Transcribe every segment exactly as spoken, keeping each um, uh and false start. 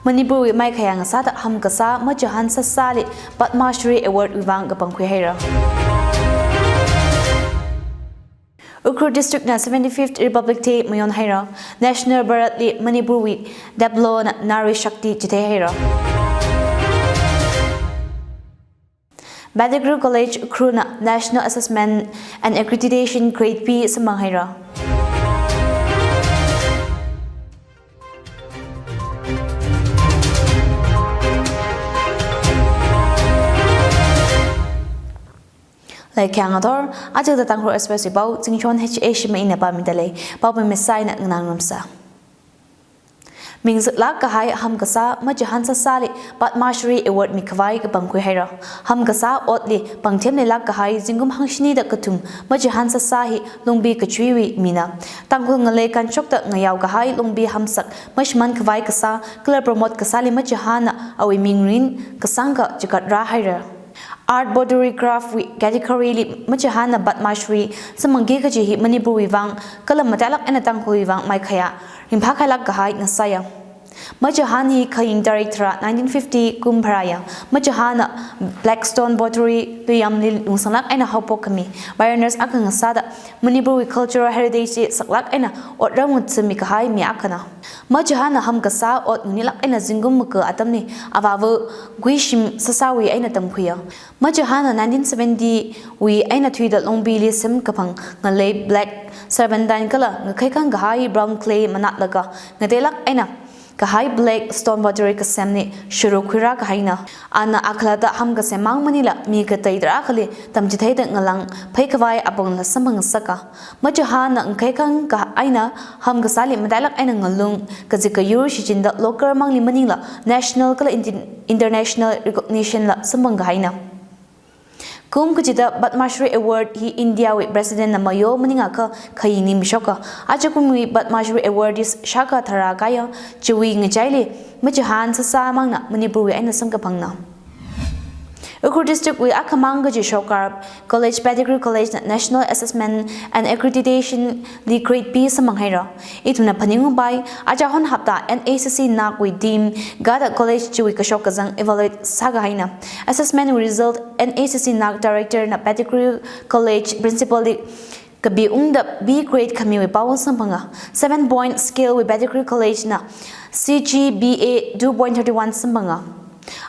Manipurwui maikhayang sāda hamkasā Majahan Sasali Padma Shri Award wui vang kapangkhui haira. Ukhrul District na seventy-fifth Republic Day mayon haira. National Parade li Manipurwui Daplo na Nari Shakti chithei haira. Pettigrew College Ukhrul na National Assessment and Accreditation Grade B samphang haira. Laikhayang athor, aja da Tangkhul Express wui pao, Chingchon H A Shimei na pāmida lei, pao pamisa ina nganāngarumsa. Ming ziklāk kahai hamkasā Majahan Sasali Padma Shri Award mikhavai kapangkhui haira. Hamkasā otli pāngthemli lāk kahai zingkum hangshini da kathum Majahan Sasa hi longpi kachuiwui mina. Tangkhul ngalei kanshokta ngayao kahai longpi hamsak mashimān khavai kasā kala promote kasāli Majahanna awui mingrin kasāngkha chikat rāhaira. Art, pottery, craft wui category li Majahanna Padma Shri samphangki kaji hi Manipurwui vang kala matailāk eina Tangkhulwui vang maikhayā ringphākhailāk kahai ngasāya. Majahan hi khaying tarik tharā nineteen fifty kum pharāya. Majahanna black stone pottery luiyamli lungsanglāk eina haophok khami pioneers akha ngasāda Manipurwui cultural heritage chi saklāk eina otram ngathāmi kahai mi akhana. Majahanna hamkasā ot nganilāk eina zingkum maka atamli avāva Guishim Sasawui eina tamkhuiya. Majahanna nineteen seventy wui eina thuida longpili semkaphang ngalei black serpentine kala ngakhaikhang kahai brown clay manatlaga ngateilāk eina kahai black stone pottery kasemli shuruk khuirā kahaina. Ana akhalatta hamkasem mang maningla mi katei tarākhali tamchitheida ngalāng pheikhavai apongla samphang sāka. Majahanna ngakhaikhang kahaina hamkasāli matailāk eina ngalung, kazikayur shichinda local mangli maningla national kala inti-, international recognition la samphang kahaina. Kum kachida Padma Shri Award hi India wui President na mayo maningakha khayingli mishoka. Ajakumwui Padma Shri Awardees shākha tharā kaya, chiwui ngachaili Majahan Sasa mangna Manipurwui eina samkaphangna. Ukhrul District wui akhamang kaji Sorkar College, Pettigrew College na National Assessment and Accreditation li Grade B samphang haira. Ithumna phaningungpai, aja hon hapta N A C C NAC wui team gada college chiwui kashok kazang evaluate sākahaina. Assessment wui result N A C C NAC Director na Pettigrew College Principal li kapiungda B grade khamiwui pao samphanga. Seven point scale wui Pettigrew College na C G P A two point thirty-one samphanga.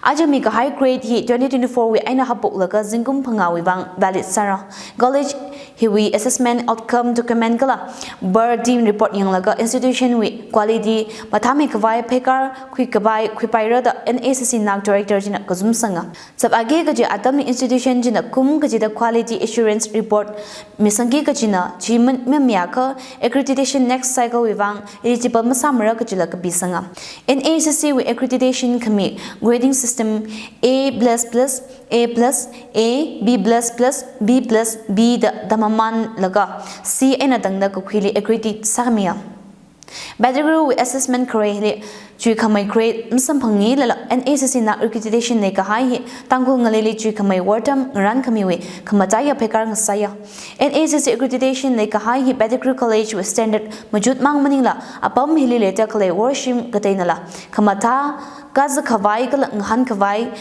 Aja mikahai grade hi twenty twenty-four wui eina haophoklaga zingkum phangāwui vang valid sāra. College hiwui assessment outcome document kala bar team report yanglaga institution wui quality mathāmi khavai pheikar khuikhavai khuipaira da N A C C NAC Director china kazum sanga. Sāpāki kaji atamli institution china kum kachida quality assurance report misangki kajina, chi man-, mamayākha accreditation next cycle wui vang eligible masāmara kajila kapi sanga. N A C C wui accreditation khami grading system A plus plus, A plus, A, B plus plus, B plus, B da tamamānlaga C eina tangda kakhuili accredit sāmiya. Pettigrew wui assessment khareli chuikhamei grade masamphanglala N A C C NAC accreditation leikahai hi Tangkhul ngaleili chuikhamei wortam ngarankhamiwui khamataiya pheikar ngasāya. N A C C accreditation leikahai hi Pettigrew College wui standard machut mang maningla apam hili leida khalei worshim kateinala khamathā kazakhavai kala ngahānkhavai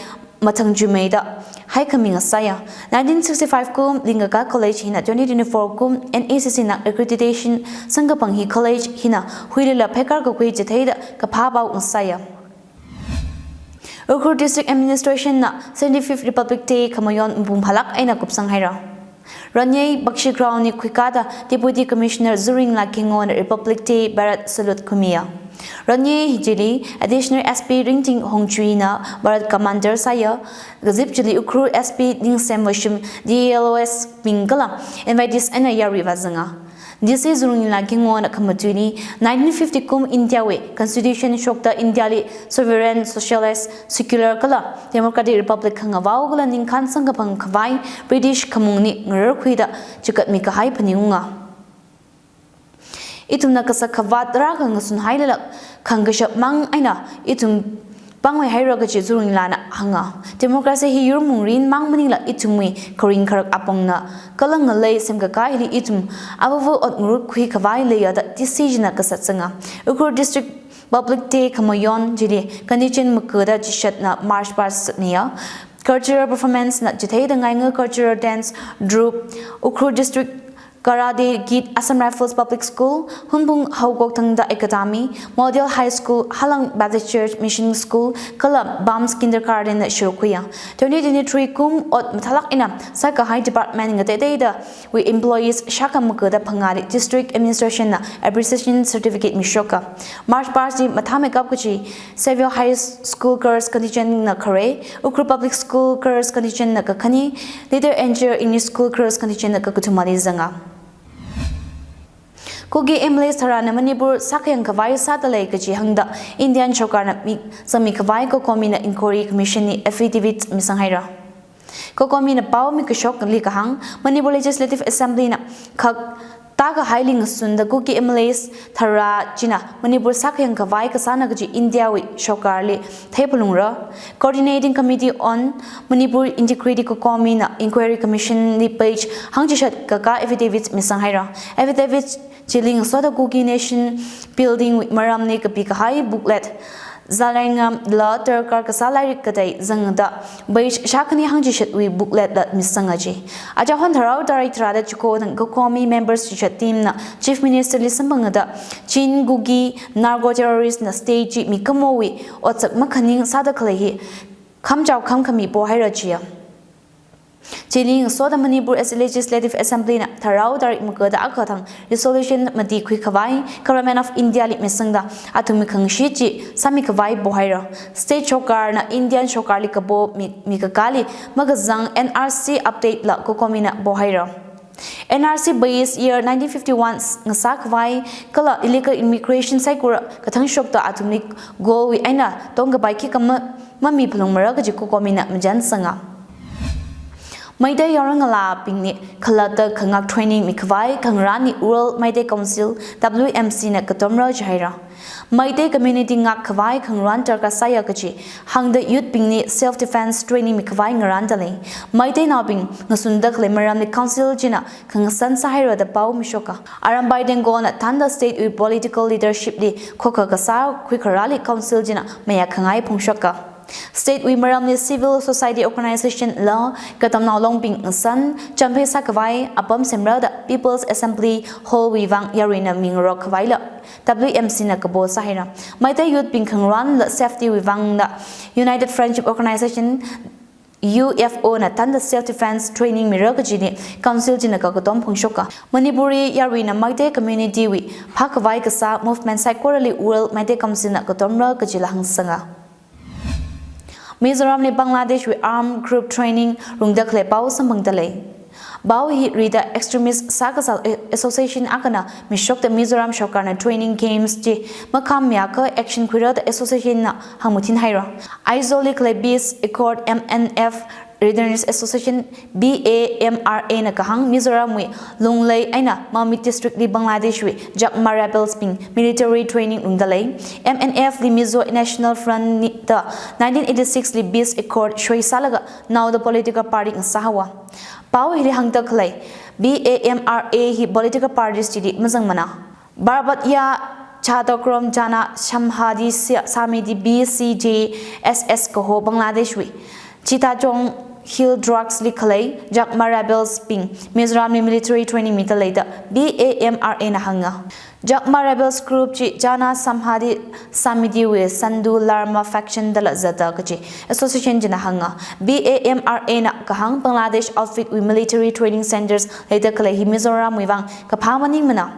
mathangchuimeida haikhami ngasāya. Nineteen sixty-five kum lingkaka college hina twenty twenty-four kum N A C C NAC accreditation samkaphang hi college hina huilila pheikar kakhui chitheida kaphā pao ngasāya. Ukhrul District Administration na seventy-fifth Republic Day khamayon mapung phālāk eina kupsang haira. Ranyei Bakshi Ground li khuikada Deputy Commissioner Zuringla Khengo na Republic Day Parade salute khuimiya. Ranyei hi chili Additional S P Ringting Hongchuina Parade Commander sāya, kazip chili Ukhrul S P Ningsem Vashum, D L O S bing kala invitees eina yarui vāzanga. D C Zuringla Khengo na khamatuili nineteen fifty kum India wui Constitution shokta India li sovereign, socialist, secular kala democratic republic khangavao kala ningkhān samkaphang khavai British khamungli ngararkhuida chikatmi kahai phaningunga. Ithumna kasak khavāt rākhangasun hailala khangkashap mang eina ithum pāngmei haira kaji Zuringlana hānga. Democracy hi yurmungrin mang maningla ithumwui kharing kharak apongna kala ngalei semkakai hili ithum avāva ot ngarut khui khavai leiya da D C china kasat sanga. Ukhrul District Public Day khamayon chili contingent makada chishatna march past miya. Cultural performance na chitheida Ngainga Cultural Dance Troupe, Ukhrul District Karate Kid, Assam Rifles Public School, Hunphung Haokok Thangda Academy, Model High School, Halang Baptist Church Mission School, kala BAMS Kindergarten na shurkhuiya. Twenty twenty-three kum ot mathālāk eina sākahai department ngateiteida wui employees shākha makada phangāli District Administration na appreciation certificate mishoka. March past li mathāmeikap kachi Savio High School Girls contingent na khare, Ukhrul Public School Girls contingent na kakhane, Little Angel English School Girls contingent na kakathumali zanga. Kuki M L As tharāna Manipur sākhayang khavai sādalei kachi hāngda Indian sorkarna mi, zangmi khavai COCOMI na Inquiry Commission li affidavit misanghaira. COCOMI na pao mikashokli kahāng, Manipur Legislative Assembly na khak tākahaili ngasunda Kuki M L As tharā china Manipur sākhayang khavai kasāna kachi India wui sorkarli theiphalungra. Coordinating Committee on Manipur Integrity COCOMI na Inquiry Commission li page hangchishat kaka affidavit misanghaira. Affidavit chili ngasoda Kuki Nation Building wui maramli kapikahai booklet, zalai ngamla darkar kasā lairik katei zangda page shākhani hangchishatwui booklet la misanga chi. Achahon tharao tarik tharāda chiko thang COCOMI members chishat team na Chief Minister li samphangda Chin Kuki narco terrorist na state chi mikumowui otsak makhaning sāda khalei hi khamchao khamkhami pohaira chiya. Chili ngasoda Manipur as Legislative Assembly na tharao tarik makada akha thang resolution mati khui khavai Government of India li misangda athumwui khangashit chi sāmi khavai pohaira. State sorkar na Indian sorkarli kapo mi, mikakāli makazang N R C update la COCOMI na pohaira. N R C base year nineteen fifty-one ngasā khavai kala illegal immigration saikora kathang shokta athumli golwui eina tongkapai khikha ma, mamiphalungmara kaji COCOMI na majan sanga. Meitei yaorngalābingli khalatta khangak training mikhavai khangarānli World Meitei Council, W M C na katomra jihaira. Meitei community ngak khavai khangarān darkar sāya kaji hāngda youth bingli self defense training mikhavai ngarāndalei. Meiteinaobing ngasunda khalei maramli council china khangasan sāhaira da pao mishoka. Arambai Tenggol na thānda state wui political leadership li khokha kasā khuikharāli council china mayākhangai phongshoka. State wui maramli civil society organization la katamnao longbing ngasan champhei sākhavai apam semra da People's Assembly Hall wui vang yaruina mingarok khavaila W M C na kapo sāhaira. Meitei youth bing khangarānla safety wui vangla United Friendship Organization, U F O na thānda self defense training mira kajili council china kakatom phongshoka. Manipur li yaruina Meitei community wui phākhavai kasā movement saikorali World Meitei Council na katomra kajila hāngsanga. Mizoramli Bangladesh wui armed group training rungda khalei pao samphangdalei. Pao hi rida extremist sākasā association akhana mishokta Mizoram sorkarna training camps chi makhamayākha action khuira da association na hāngmathin haira. Aizawl li khalei Peace Accord, M N F, Readiness Association, B A M R A na kahāng Mizoram wui Lunglei eina Mamit district li Bangladesh wui Chakma rebels bing military training rungdalei. M N F li Mizo National Front ni da nineteen eighty-six li Peace Accord soi sālaga naoda political party ngasā haowa. Pao hili hāngda khalei B A M R A hi political parties chili mazangmana. Bharatiya Chhattakrom Jana Samhadi Samiti, B C J S S kaho Bangladesh wui Chittagong Hill Tracts li khalei Chakma rebels bing Mizoram li military training midalei da B A M R A na hānga. Chakma rebels group chi Jana Samhadi Samiti wui Sandhu Larma faction dala zata kaji association china hānga. B A M R A na kahāng Bangladesh outfit wui military training centers leida khalei hi Mizoram wui vang kaphā maningmana.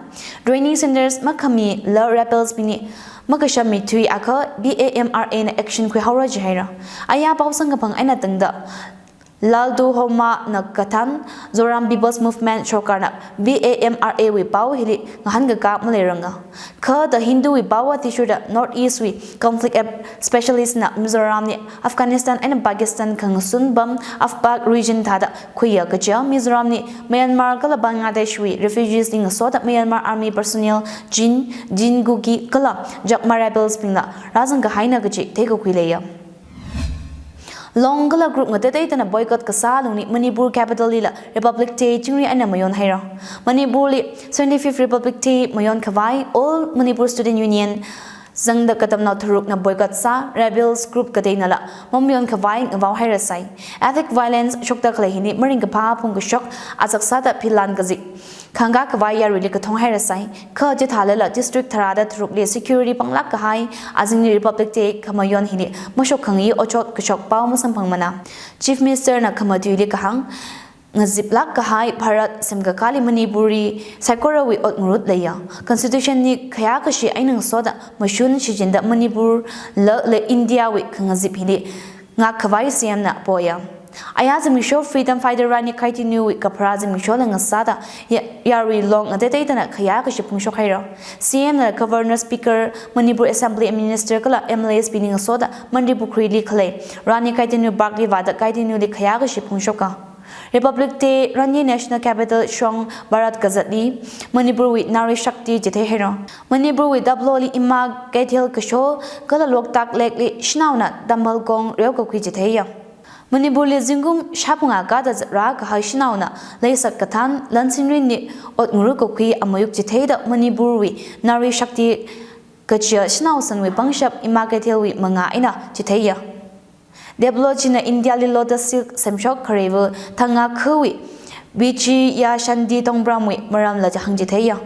Training centers makhamila rebels bingli makasham mithui akha B A M R A na action khuihaora jihaira. Aya pao samkaphang eina tangda Lalduhoma na kathān Zoram People's Movement sorkarna B A M R A wui pao hili ngahānkaka maleiranga. Kha The Hindu wui pao athishurda North East wui conflict specialist na Mizoram li Afghanistan eina Pakistan khangasun pam Afpak region thāda khuiya kaja Mizoram li Myanmar kala Bangladesh wui refugees li ngasoda Myanmar army personnel Chin, Chin Kuki kala Chakma rebels bingla rāzang kahaina kaji theikakhui leiya. Long kala group ngateiteitana boycott kasā lungli Manipur capital lila Republic Day chingri eina mayon haira. Manipur li seventy-fifth Republic Day mayon khavai All Manipur Student Union, zangda katamnao tharukna boycott sā, rebels group kateina la mamayon khavai ngavao hairasai. Ethnic violence shokda khalei hili maringkaphā phungkashok azak sāda philan kazik khangkā khavai yaruili kathong hairasai. Kha chithālala district tharāda tharukli security panglāk kahai azingli Republic Day khamayon hili mashok khangayi otshot kashok pao masamphangmana. Chief Minister na khamatuili kahāng, ngaziplāk kahai Bharat semkakāli Manipurli saikorawui ot ngarut leiya. Constitution li khayākashi eina ngasoda mashun shichinda Manipur la, la India wui khangazip hili ngak khavai C M na poya. Aya zimiksho freedom fighter Rani Gaidinliu wui kapharā zimiksho la ngasāda ya, yarui long ngateiteitana khayākashi phungshok haira. C M na Governor, Speaker, Manipur Assembly Minister kala M L As bingli ngasoda Mantripukhri li khalei Rani Gaidinliu Park li vāda Gaidinliu li khayākashi phungshoka. Republic Day ranli National Capital shong Bharat Gazette li Manipur wui Nari Shakti chithei haira. Manipur wui Daplo li Ima Keithel kasho kala Loktak Lake li shanaona Tampal Kong reo kakhui chitheiya. Manipur li zingkum shāphangā kāda zatra kahai shanaona leisak kathān lansinrinli ot ngarut kakhui amayuk chitheida Manipur wui Nari Shakti kachiya shanao sanwui pangshap Ima Keithel wui mangā eina chitheiya. Daplo china India li Lotus Silk semshok khareiva thangngā khawui Vijayashanti Tongpram wui maramla hāngchitheiya.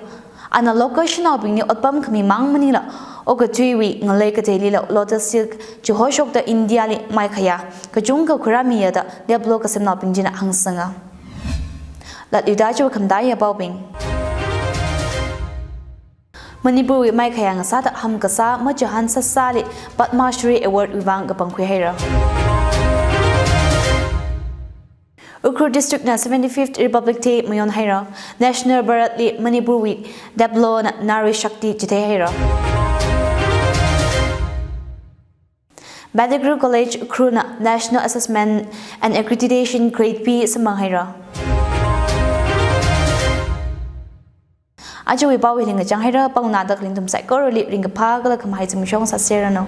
Ana local shanaobingli otpam khami mang maningla okathuiwui ngalei kateilila Lotus Silk chihoshokda India li maikhayā kachungkha khuirāmiya da Daplo kasemnaobing china hāngsanga. Latluida chiwui khamataiya paobing. Manipur wui maikhayā ngasāda ham kasā machihān sāsāli Padma Shri Award wui vang kapangkhui haira. Ukhrul District na seventy-fifth Republic Day mayon haira. National Parade li Manipur wui Daplo na Nari Shakti chithei haira. Pettigrew College Ukhrul na National Assessment and Accreditation Grade B samphang haira. Ajawui pao hili ngachang haira, pao nada khalei nathum saikorali ringkaphā kala khamahai zimiksho sāserranu.